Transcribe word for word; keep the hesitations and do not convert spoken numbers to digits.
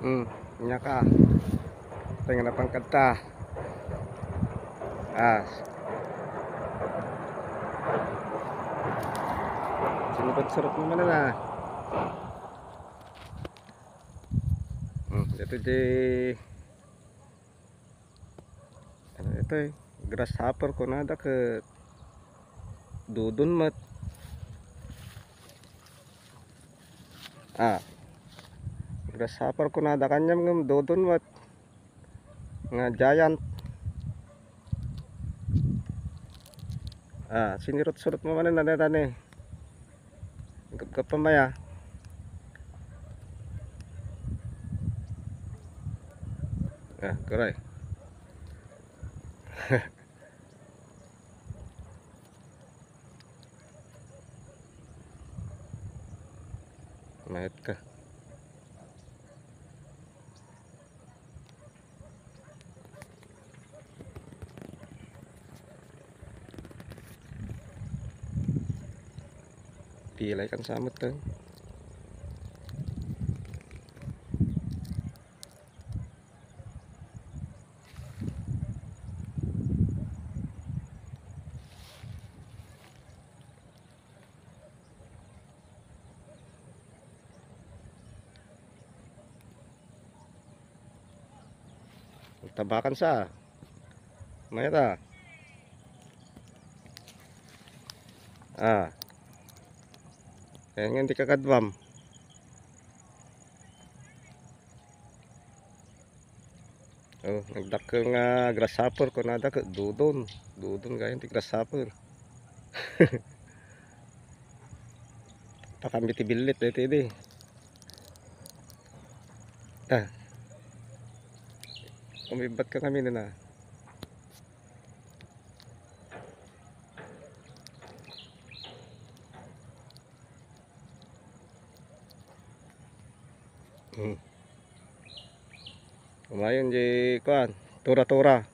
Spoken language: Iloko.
Hmm, nia ka. Tingnan pang kadta. Ah. Sinurot-surot mo man na. Hmm, ito di. Ano ito eh? Grasshopper kunada ket dudon met. Ah. Grasshopper kunada kaniam ngem dudon met. Nga giant. Ah, sinurot-surot mo manen na deta ni. Gapgap pa maya. Ah, kuray. Mayat ka. Pilay kan samot to. Tabakan sa. Mayat a. Ah. Kaya nga hindi kakaduam. Oh, nagdakkel nga grasshopper, kunada ket dudon. Dudon gayon ti grasshopper. Pakami ti billit daytoy di. Ah. Umibbat ka kami na. Hmm. Umayon di kuan, tura-tura.